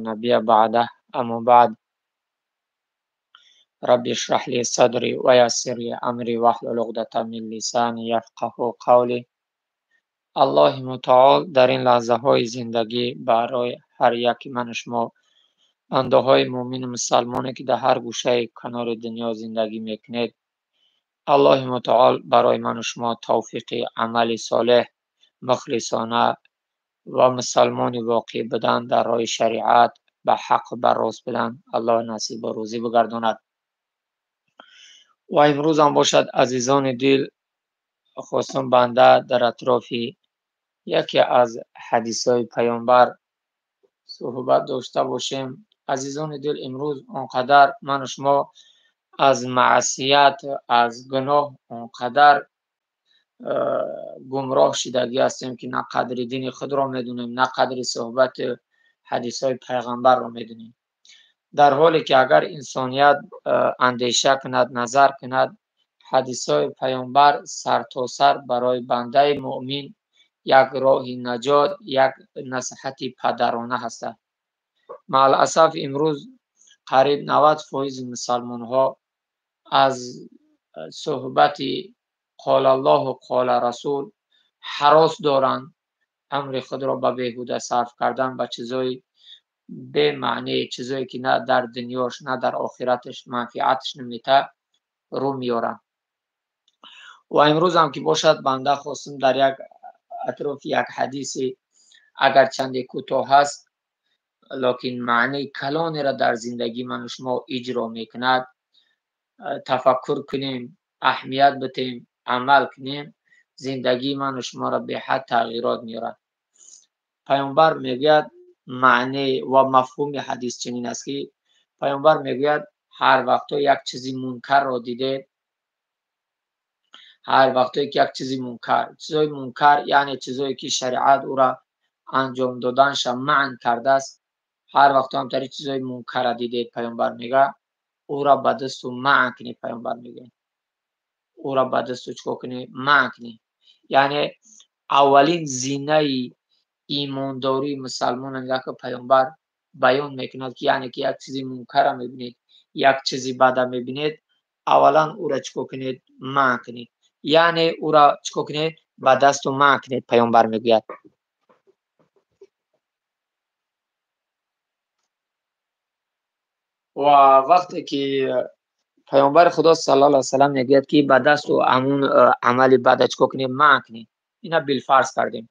نبي بعده أما بعد رب اشرح لي صدري ويسر لي أمري واحلل عقدة من لساني يفقهوا قولي. Аллоҳи мутаол дар ин лаҳзаҳои зиндагӣ барои ҳар яки ману шумо бандаҳои муъмину мусалмоне ки дар ҳар гӯшаи канори дунё зиндагӣ мекунед, Аллоҳи мутаол барои ману шумо тавфиқи амали солеҳ, мухлисона ва мусалмони воқеӣ будан дар роҳи шариат, ба ҳақ ба рост будан Аллоҳ насибу рӯзӣ бигардонад. Ва имрӯзам бошад, азизони дил, хостам банда дар атрофи яке аз ҳадисҳои паёмбар суҳбат дошта бошем. Азизони дил, имрӯз он қадар ману шумо аз маъсият, аз гуноҳ он қадар гумроҳ шидагӣ ҳастем, ки на қадри дини худро медонем, на қадри суҳбати ҳадисҳои пайғамбарро медонем. Дар ҳоле ки агар инсоният андеша кунад, назар кунад, ҳадисҳои паёмбар сартосар барои бандаи муъмин як роҳи наҷот, як насиҳати падарона ҳастанд. Мааласаф имрӯз қариб 90% мусалмонҳо аз суҳбати қола Аллоҳу қола Расул ҳарос доранд, амри худро ба беҳуда сарф кардан ба чизҳои бемаъне, чизҳое ки на дар дунёш, на дар охираташ манфиаташ намета рӯ меоранд. Ва имрӯзам ки бошад, банда хостам дар як атрофи як ҳадисе, агарчанде кӯтоҳ ҳаст, лекин маънии калонеро дар зиндагии ману шумо иҷро мекунад, тафаккур кунем, аҳамият бидиҳем, амал кунем, зиндагии ману шуморо беҳад тағйирот меорад. Паёмбар мегӯяд, маъне ва мафҳуми ҳадис чунин аст ки паёмбар мегӯяд, ҳар вақто як чизи мункарро дидед, ҳар вақтое ки як чизи мункар, чизҳои мункар яъне чизҳое ки шариат ӯра анҷом доданша манъ кардааст, ҳар вақто ҳамтари чизҳои мункарра дидед, паёмбар мегӯяд, ӯра ба дасту манъ кунед. Паёмбар мегӯяд, ӯра ба дасту чикор кунед? Манъ кунед. Яъне аввалин зинаи имондории мусалмон ки паёмбар баён мекунад, ки яъне ки як чизи мункарра мебинед, як чизи бада мебинед, аввалан ӯра чикор кунед? Манъ кунед. Яъне ӯра чикор кунед? Ба дасту манъ кунед, паёмбар мегӯяд. Ва вақте ки паёмбари Худо саллаллоҳу алайҳи васаллам мегӯяд, ки ба дасту ҳамун амали бада чикор кунед? Манъ кунед. Ина билфарз кардем.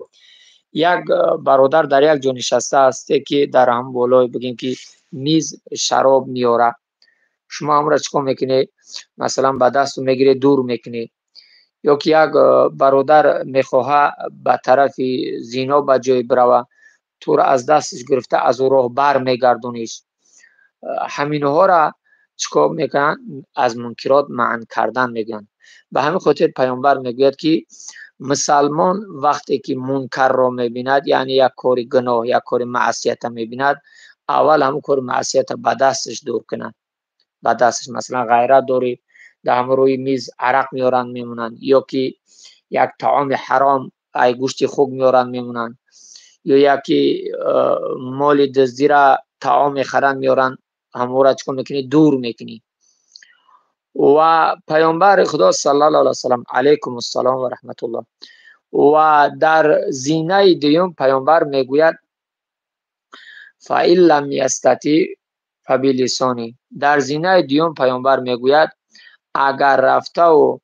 Як бародар дар як ҷо нишаста аст, ки дар ҳам болои бигем ки миз шароб меорад. Шумо ҳамро чикор мекунед? Масалан, ба дасту мегиред, дур мекунед. Ё ки як бародар мехоҳад ба тарафи зино ба ҷой бирава, туро аз дасташ гирифта аз ӯ роҳ бар мегардониш. Ҳаминҳоро чикор мекунанд? Аз мункирот манъ кардан мегӯянд. Ба ҳамин хотир паёмбар мегӯяд, ки мусалмон вақте ки мункарро мебинад, яъне як кори гуноҳ, як кори маъсията мебинад, аввал ҳамон кори маъсията ба дасташ дур кунад. Ба дасташ, масалан, ғайрат дорӣ, дар ҳамон рӯи миз арақ меоранд мемонанд, ё ки як таоми ҳаром, ай гӯшти хук меоранд мемонанд, ё яке моли дуздира таом мехаранд меоранд, ҳамонро чикор мекунӣ? Дур мекунӣ. Ва паёмбари Худо саллаллоҳу алайҳи васаллам, алайкум ассалом ва раҳматуллоҳ. Ва дар зинаи дуюм паёмбар мегӯяд, фа ин лам ястати фабилисони. Дар зинаи дуюм паёмбар мегӯяд, агар рафтаву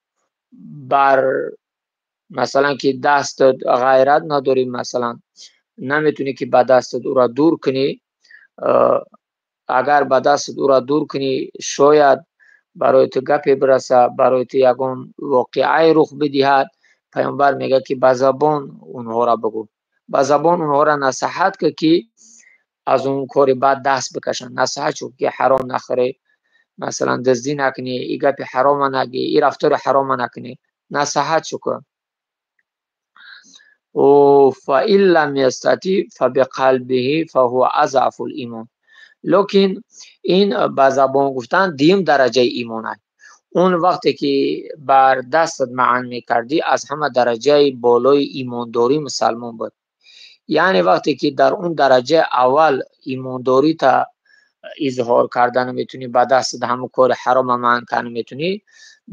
бар масалан ки дастат ғайрат надорӣ, масалан наметунӣ ки ба дастат ӯро дур кунӣ, агар ба дастат ӯро дур кунӣ, шояд барои ту гапе бираса, барои ту ягон воқеае рух бидиҳад. Паёмбар мегӯяд, ки ба забон онҳоро бигӯ, ба забон онҳоро насиҳат кун, ки аз он кори бад даст бикашанд. Насиҳат шуд, ки ҳаром нахӯрӣ, масалан дуздӣ накунӣ, и гапи ҳарома нагӣ, и рафтори ҳарома накунӣ. Насиҳат шуд кун. Фа ин лам ястати фабиқалбиҳи фаҳува азъафул имон. Лекин ин ба забон гуфтан дуюм дараҷаи имон аст. Он вақте ки бар дастат манъ мекардӣ, аз ҳама дараҷаи болои имондории мусалмон буд. Яъне вақте ки дар он дараҷаи аввал имондорита изҳор карда наметунӣ, ба дастат ҳамун кори ҳарома манъ карда наметунӣ,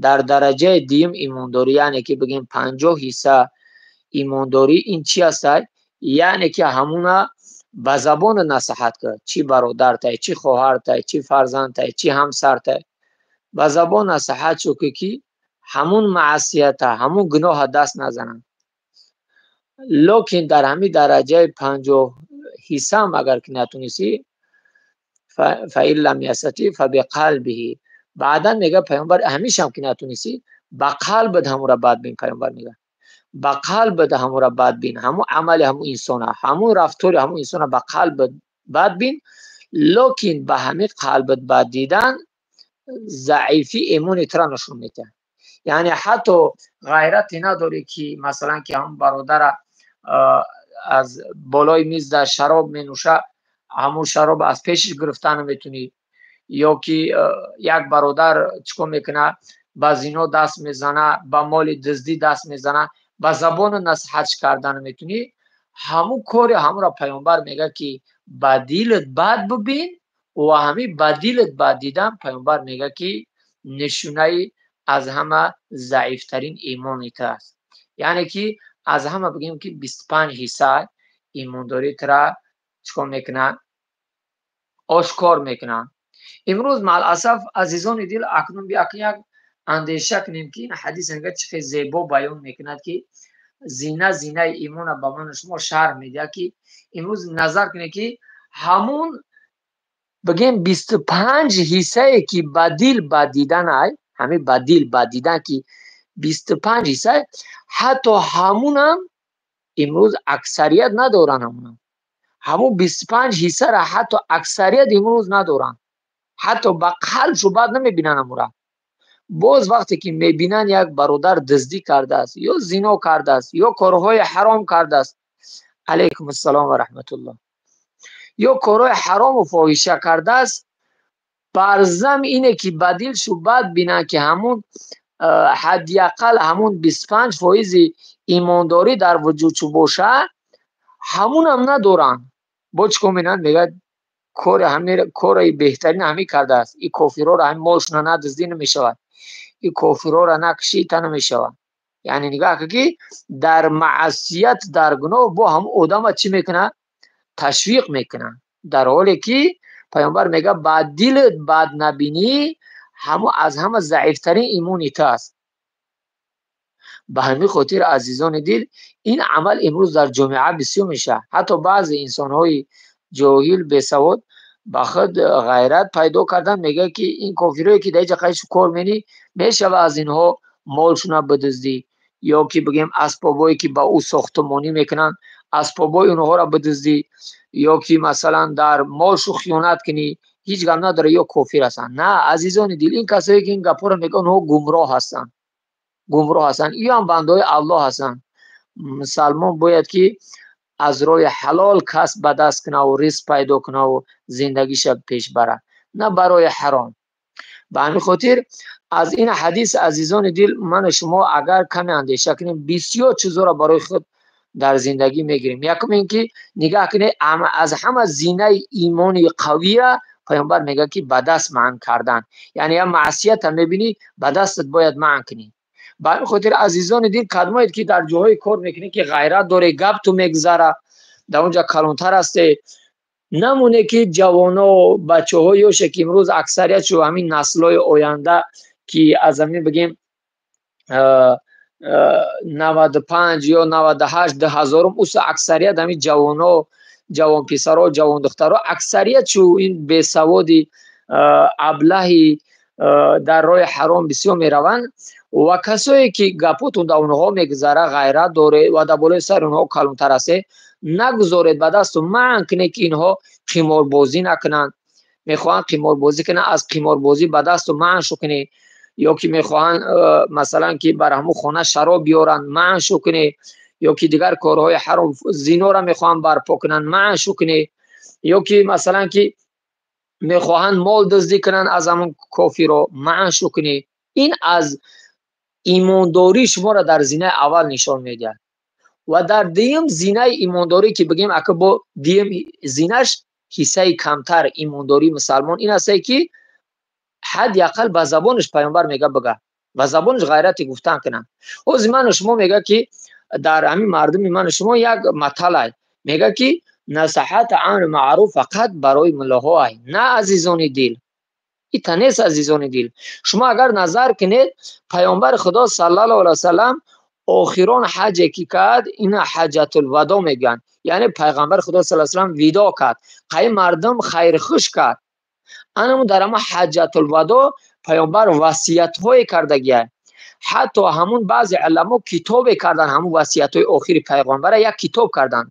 дар дараҷаи дуюм имондорӣ, яъне ки бигем 50 ҳисса имондорӣ, ин чи ҳастай? Яъне ки ҳамуна ба забон насиҳат кард, чӣ бародартай, чӣ хоҳартай, чӣ фарзандтай, чӣ ҳамсартай, ба забон насиҳат шуд, ки ҳамун маъсията, ҳамун гуноҳа даст назананд. Лекин дар ҳамин дараҷаи 50 ҳиссаам агар ки натунистӣ, фаин лам ястати фабиқалбиҳи, баъдан мега пайғамбар ҳамишам ки натунистӣ, ба қалбат ҳамура бад бин. Пайғамбар мега ба қалбат ҳамура бад бин, ҳамун амали ҳамун инсона, ҳамун рафтори ҳамун инсона ба қалбат бад бин. Лекин ба ҳамин қалбат бад дидан заифи имони тура нишон медиҳад. Яъне ҳатто ғайрате надорӣ ки масалан ки ҳамун бародара аз болои миз дар шароб менӯша, ҳамун шароб аз пешиш гирифта наметунӣ, ё ки як бародар чикор мекунад, ба зино даст мезана, ба моли дуздӣ даст мезана, ба забону насиҳатш карда наметунӣ. Ҳамун кори ҳамура пайғамбар мегӯяд ки ба дилат бад бибин, ва ҳамин ба дилат бад дидан пайғамбар мегӯяд ки нишонаи аз ҳама заифтарин имони ту аст. Яъне ки аз ҳама бигем ки 25 ҳисса имондорӣ тура чикор мекунад? Ошкор мекунад. Имрӯз мааласаф азизони дил, акнун биё як андеша кунем ки ин ҳадис мегӯяд чӣ хел зебо баён мекунад ки зина зинаи имона ба ман шумо шарҳ медиҳад, ки имрӯз назар кунед ки ҳамун бигем 25 ҳиссае ки ба дил бад дидан ай, ҳамин ба дил бад дидан ки 25 ҳисса, ҳатто ҳамунам имрӯз аксарият надоранд. Ҳамунам ҳамун 25 ҳиссара ҳатто аксарият имрӯз надоранд, ҳатто ба қалбшу бад намебинанд ҳамура. Боз вақте ки мебинанд як бародар дуздӣ кардааст, ё зино кардааст, ё корҳои ҳаром кардааст, алайкум ассалом ва раҳматуллоҳ, ё корҳои ҳарому фоҳиша кардааст, бар зам ине ки ба дилшу бад бинанд ки ҳамун ҳадди ақал ҳамун 25% имондорӣ дар вуҷудшу боша, ҳамунам надоранд. Бо чӣ кор менанд? Мегӯяд кори ҳамин, кори беҳтарин ҳамин кардааст, ин кофирҳоро ҳамин молшона надуздӣ намешавад, ин кофирҳоро накушита намешавад. Яъне нигоҳ кун ки дар маъсият, дар гуноҳ бо ҳамун одама чӣ мекунад? Ташвиқ мекунад. Дар ҳоле ки пайғамбар мегӯяд ба дилат бад набинӣ, ҳамун аз ҳама заифтарин имони ту аст. Ба ҳамин хотир азизони дил, ин амал имрӯз дар ҷомеа бисёр мешавад. Ҳатто баъзе инсонҳои ҷоҳил, бесавод ба худ ғайрат пайдо кардан, мегӯяд ки ин кофирое ки дар инҷа қайшу кор менӣ, мешавад аз инҳо молшона бидуздӣ, ё ки бигем асбобое ки ба ӯ сохтмонӣ мекунанд, асбобои онҳоро бидуздӣ, ё ки масалан дар молшу хиёнат кунӣ, ҳеҷ гап надорад, ё кофир ҳастанд. На, азизони дил, ин касое ки ин гапҳоро мегӯянд, онҳо гумроҳ ҳастанд, гумроҳ ҳастанд. Ин ҳам бандаҳои Аллоҳ ҳастанд. Мусалмон бояд ки аз роҳи ҳалол касб ба даст кунад ва ризқ пайдо кунад ва зиндагиша пеш барад, на барои ҳаром. Ба ҳамин хотир аз ин ҳадис азизони дил, ману шумо агар каме андеша кунем, бисёр чизҳоро барои худ дар зиндагӣ мегирем. Якум ин ки нигоҳ кунед, аз ҳама зинаи имони қавия пайғамбар мегӯяд ки ба даст манъ кардан. Яъне як маъсията мебинӣ, ба дастат бояд манъ кунӣ. Ба ҳамин хотир азизони дил, кадмоед ки дар ҷоҳое кор мекунед ки ғайрат доред, гапту мегузара, дар онҷа калонтар ҳастед, намоне ки ҷавоно, бачаҳо ёше ки имрӯз аксарият шу ҳамин наслҳои оянда ки аз ҳамин бигем 95 ё 98 2000 уса аксарият ҳамин ҷавоно, ҷавонписаро, ҷавондухтаро аксарият шу ин бесаводи аблаҳи дар роҳи ҳаром бисёр мераванд ва касое ки гапотон дар онҳо мегузара, ғайрат доред ва дар болои сари онҳо калонтар ҳастед, нагузоред ба дасту манъ кунед ки инҳо қиморбозӣ накунанд. Мехоҳанд қиморбозӣ кунанд, аз қиморбозӣ ба дасту манъ шу кунед, ё ки мехоҳанд масалан ки бар ҳамун хона шароб биёранд, манъ шу кунед, ё ки дигар корҳои ҳаром, зинора мехоҳанд барпо кунанд, манъ шу кунед, ё ки масалан ки мехоҳанд мол дуздӣ кунанд аз ҳамун кофиро, манъ шу кунед. Ин аз имондории шуморо дар зинаи аввал нишон медиҳад. Ва дар дуюм зинаи имондорӣ ки бигем, ака бо дуюм зинаш ҳиссаи камтар имондории мусалмон ин аст, ки ҳадди ақал ба забонаш паёмбар мега бага, ба забонаш ғайрати гуфтан кунанд. Ҳозир ману шумо мега ки дар ҳамин мардуми ману шумо як маталай мега ки насиҳат амри маъруф фақат барои муллоҳо ай. На, азизони дил, ита нест, азизони дил. Шумо агар назар кунед, паёмбари Худо саллаллоҳу алайҳи васаллам охирон ҳаҷе ки кард, ина ҳаҷатулвадо мегӯянд. Яъне пайғамбари Худо саллаллоҳу алайҳи васаллам видо кард, қай мардум хайрхуш кард. Анаму дар ҳама ҳаҷатулвадо паёмбар васиятҳое кардагия. Ҳатто ҳамун баъзе уламо китобе кардан, ҳамун васиятҳои охири пайғамбара як китоб кардан.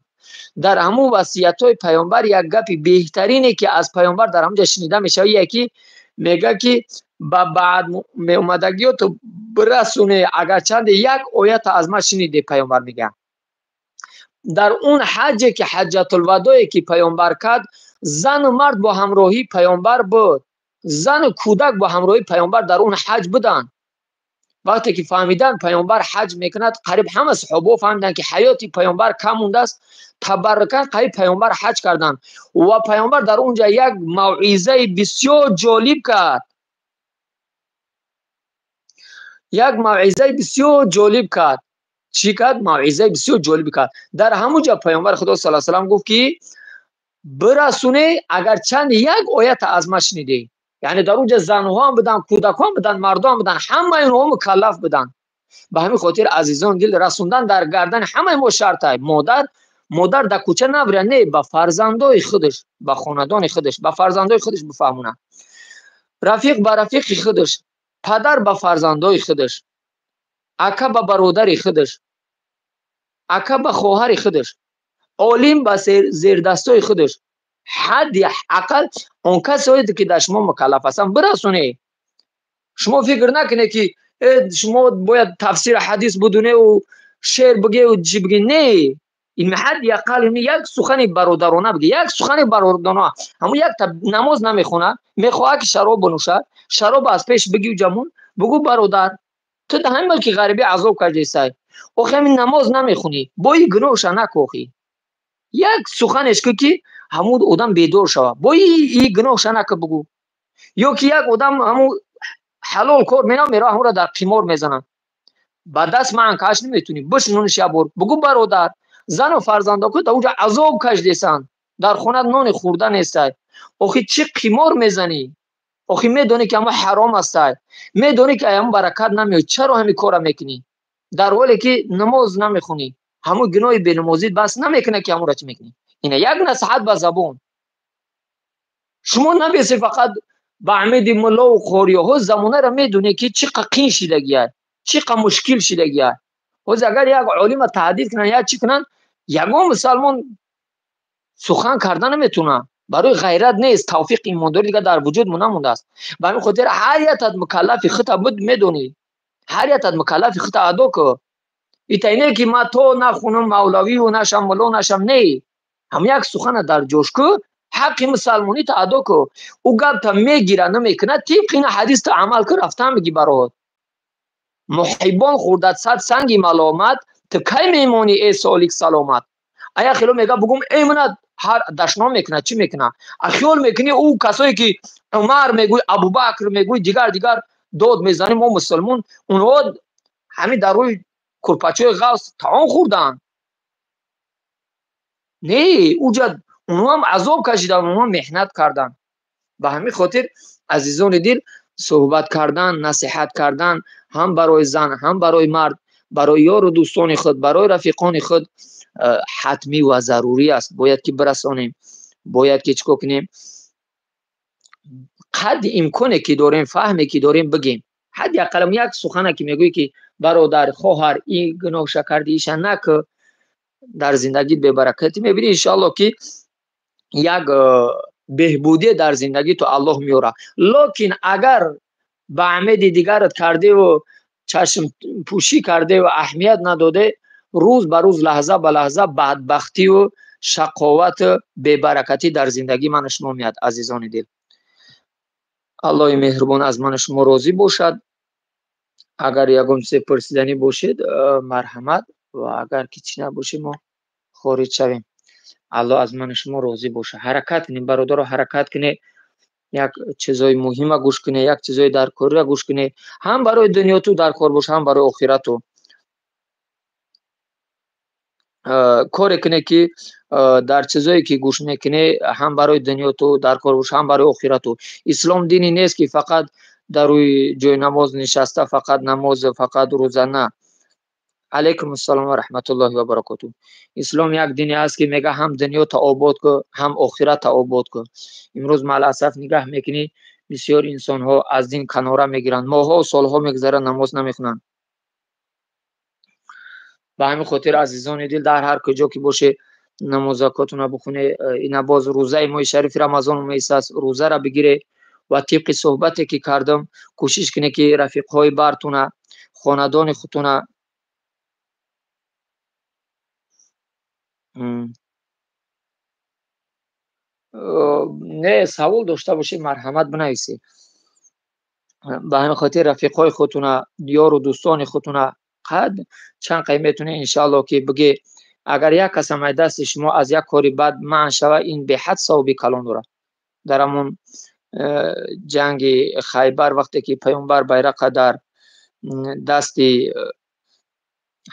Дар ҳамун васиятҳои паёмбар як гапи беҳтарине ки аз паёмбар дар ҳамунҷа шунида мешавад, яке мега ки ба баъд меомадагиёту бирасоне, агарчанде як оята аз ман шуниде, паёмбар мега. Дар он ҳаҷе ки ҳаҷатулвадое ки паёмбар кард, зану мард бо ҳамроҳии паёмбар буд, зану кӯдак бо ҳамроҳии паёмбар дар он ҳаҷ буданд. Вақте ки фаҳмиданд паёмбар ҳаҷ мекунад, қариб ҳама саҳобаҳо фаҳмиданд ки ҳаёти паёмбар кам мондааст, табаррукан қариб паёмбар ҳаҷ карданд. Ва паёмбар дар он ҷа як мавъизаи бисёр ҷолиб кард. Як мавъизаи бисёр ҷолиб кард. Чӣ кард? Мавъизаи бисёр ҷолиб кард. Дар ҳамун ҷа паёмбари Худо саллаллоҳу алайҳи васаллам гуфт ки бирасоне, агарчанд як оята аз ман шунидед. Яъне дар он ҷа занҳо ҳам буданд, кӯдакҳо ҳам буданд, мардҳо ҳам буданд, ҳамаи онҳо мукаллаф буданд. Ба ҳамин хотир, азизон дил, расондан дар гардани ҳамаи мо шарт аст. Модар дар кӯча набира, не, ба фарзандои худаш, ба хонадони худаш, ба фарзандои худаш бифаҳмонад. Рафиқ ба рафиқи худаш, падар ба фарзандои худаш, ака ба бародари худаш, ака ба хоҳари худаш, олим ба зердастои худаш. Ҳадди ақал он касое ки дар шумо мукаллаф ҳастанд бирасонед. Шумо фикр накунед ки шумо бояд тафсири ҳадис будуневу шеър бигеву чӣ биге. Не, ин ҳадди ақал як сухани бародарона биге, як сухани бародарона. Ҳамун якта намоз намехонад, мехоҳад ки шароб бинӯшад, шароб аз пеш бигив ҷамон, бугӯ бародар, ту дар ҳамин мулки ғарибӣ азоб кардесай, охи ҳамин намоз намехонӣ, бо ин гуноҳша накохӣ. Як суханеш ку ки ҳамун одам бедор шавад, бо ин гуноҳша нака бугӯ. Ё ки як одам ҳамун ҳалол кор менам, мерава ҳамонро дар қимор мезанад, ба даст ман каш наметунӣ, бишнониш як бор, бугӯ бародар, зану фарзандо ку дар онҷо азоб кашдесанд, дар хона нони хӯрда нестай, охи чӣ қимор мезанӣ? Охи медонӣ ки ҳамон ҳаром астай, медонӣ ки ҳамон баракат намеояд, чаро ҳамин корро мекунӣ? Дар ҳоле ки намоз намехонӣ, ҳамон гуноҳи бенамозит бас намекунад ки ҳамонро чӣ мекунӣ? Ина як насиҳат ба забон. Шумо набесед фақат ба амиди муллову қориёҳо, замонаро медонед ки чӣ қа қин шидагия, чӣ қа мушкил шидагия. Ҳозир агар як олима таҳдид кунанд, як чӣ кунанд, ягон мусалмон сухан карда наметавонад. Барои ғайрат нест, тавфиқи имондорӣ дигар дар вуҷуд мо намондааст. Ба ҳамин хотир ҳар якат мукаллафи худта буд медонӣ, ҳар якат мукаллафи худта адо кун. Ита ине ки ман то нахунам мавлавию нашам мулло нашам, не, ҳам як сухана дар ҷош ку, ҳаққи мусалмонита адо ку. Ӯ гапта мегира намекунад, тибқи ина ҳадиста амал ку, рафтан бигӣ бароҳот. Муҳиббон хӯрдад сад санги маломат, ту кай мемонӣ э солик саломат? Ая хело мега бугум э мана ҳар дашном мекунад, чӣ мекунад? А хиёл мекунӣ ӯ касое ки Умар мегӯй, Абубакр мегӯй, дигар дигар дод мезанем мо мусулмон, онҳо ҳамин дар рӯи курпачои ғавс таом хӯрданд. Не, уҷа онҳо ҳам азоб кашиданд, онҳо меҳнат карданд. Ба ҳамин хотир, азизони дил, суҳбат кардан, насиҳат кардан ҳам барои зан, ҳам барои мард, барои ёру дӯстони худ, барои рафиқони худ ҳатмӣ ва зарурӣ аст. Бояд ки бирасонем, бояд ки чӣ кор кунем, қадри имконе ки дорем, фаҳме ки дорем, бигем. Ҳадди ақалам як сухане ки мегӯӣ ки бародар, хоҳар, ин гуноҳша кардӣ, иша накӯ, дар зиндагит бебаракатӣ мебинӣ. Иншоалло ки як беҳбудие дар зиндагӣ ту Аллоҳ меорад. Локин агар ба амеди дигарат кардеву чашмпӯшӣ кардеву аҳамият надоде, рӯз ба рӯз, лаҳза ба лаҳза бадбахтиву шақовату бебаракатӣ дар зиндагии ману шумо меяд. Азизони дил, Аллоҳи меҳрубон аз ману шумо розӣ бошад. Агар ягон чизе пурсиданӣ бошед, марҳамат. Ва агар ки чӣ набошем, мо хориҷ шавем. Аллоҳ аз ману шумо розӣ бошад. Ҳаракат кунем, бародаро, ҳаракат кунед, як чизои муҳима гӯш кунед, як чизои даркориро гӯш кунед, ҳам барои дунёту даркор бошад, ҳам барои охирату. Коре кунед, ки дар чизое ки гӯш мекунед, ҳам барои дунёту даркор бошад, ҳам барои охирату. Ислом дине нест, ки фақат дар рӯи ҷои намоз нишаста, фақат намоз, фақат рӯза, на. Алайкум ассалом ва раҳматуллоҳи ва баракотуҳ. Ислом як дине аст, ки мега ҳам дунёта обод кун, ҳам охирата обод кун. Имрӯз мааласаф нигаҳ мекунӣ, бисёр инсонҳо аз дин канора мегиранд, моҳҳо солҳо мегузаранд, намоз намехонанд. Ба ҳамин хотир, азизони дил, дар ҳар куҷо ки бошед, намозакотона бихонед. Ина боз рӯзаи моҳи шарифи Рамазон омеистааст, рӯзаро бигиред ва тибқи суҳбате ки кардам, кӯшиш кунед, ки рафиқҳои бартуна, хонадони худтуна не, савол дошта бошед, марҳамат, бинависед. Ба ҳамин хотир рафиқҳои худтуна, ёру дӯстони худтуна қад чанд қай метавонед, иншааллоҳ, ки бигӯед, агар як касам аз дасти шумо аз як кори бад манъ шавад, ин беҳад савоби калон дорад. Дар ҳамон ҷанги Хайбар, вақте ки паёмбар байрақа дар дасти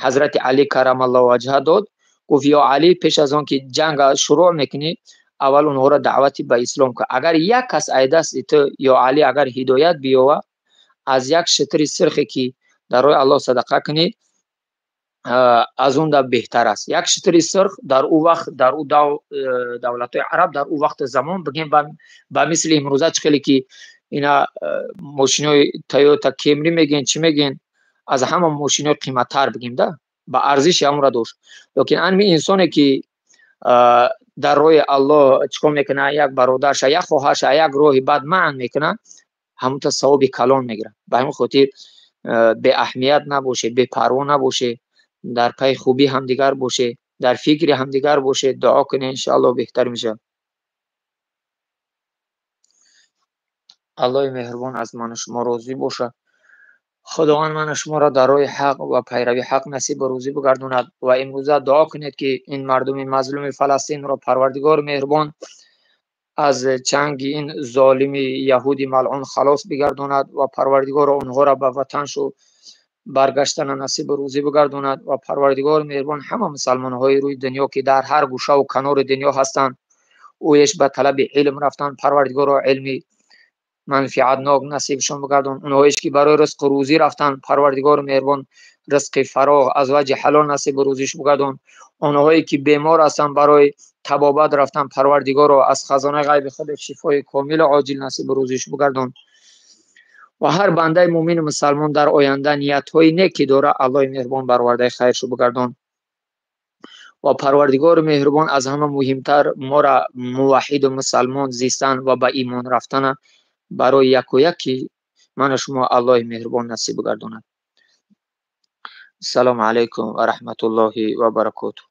ҳазрати Алӣ карамаллоҳу ваҷҳа дод, гуфт: «Ё Алӣ, пеш аз он ки ҷанга шурӯъ мекунӣ, аввал онҳоро даъвати ба ислом кун. Агар як кас аз дасти ту, ё Алӣ, агар ҳидоят биёвад, аз як шитри сирхе ки дар роҳи Аллоҳ садақа кунӣ, аз он да беҳтар аст». Як шитри сирх дар ӯ вақт, дар ӯ давлатҳои араб, дар ӯ вақти замон, бигем, ба мисли имрӯза, чӣ хеле ки ина мошинои Тойота Кемри мегӯен, чӣ мегӯен, аз ҳама мошинои қиматтар, бигем да, ба арзиши ҳамонро дошт. Лекин ҳамин инсоне ки дар роҳи Аллоҳ чӣ кор мекунад, як бародарша, як хоҳарша як роҳи бад манъ мекунад, ҳамонта савоби калон мегирад. Ба ҳамин хотир беаҳамият набошед, бепарво набошед, дар пайи хубии ҳамдигар бошед, дар фикри ҳамдигар бошед, дуо кунед, иншоаллоҳ беҳтар мешавад. Аллоҳи меҳрубон аз ману шумо розӣ бошад. Худованд ману шуморо дар роҳи ҳақ ва пайравии ҳақ насибу рӯзӣ бигардонад. Ва имрӯза дуо кунед, ки ин мардуми мазлуми Фаластинро Парвардигори меҳрубон аз чанги ин золими яҳуди малъун халос бигардонад ва Парвардигоро онҳоро ба ватаншу баргаштана насибу рӯзӣ бигардонад. Ва Парвардигори меҳрубон ҳама мусалмонҳои рӯи дунё, ки дар ҳар гӯшаву канори дунё ҳастанд, ӯеш ба талаби илм рафтанд, Парвардигоро илми манфиатнок насибшон бигардон. Онҳоеш ки барои ризқу рӯзӣ рафтанд, Парвардигори меҳрубон ризқи фароғ аз ваҷҳи ҳалол насибу рӯзиш бигардон. Онҳое ки бемор ҳастанд, барои табобат рафтанд, Парвардигоро аз хазонаи ғайби худ шифои комилу оҷил насибу рӯзиш бигардон. Ва ҳар бандаи мӯмину мусалмон дар оянда ниятҳои нек ки дорад, Аллоҳи меҳрубон баровардаи хайршо бигардон. Ва Парвардигори меҳрубон аз ҳама муҳимтар моро муваҳҳиду мусалмон зистан ва ба имон рафтана барои яку яки ману шумо Аллоҳи меҳрубон насиб бигардонад. Ассалому алайкум ва раҳматуллоҳи ва баракотуҳ.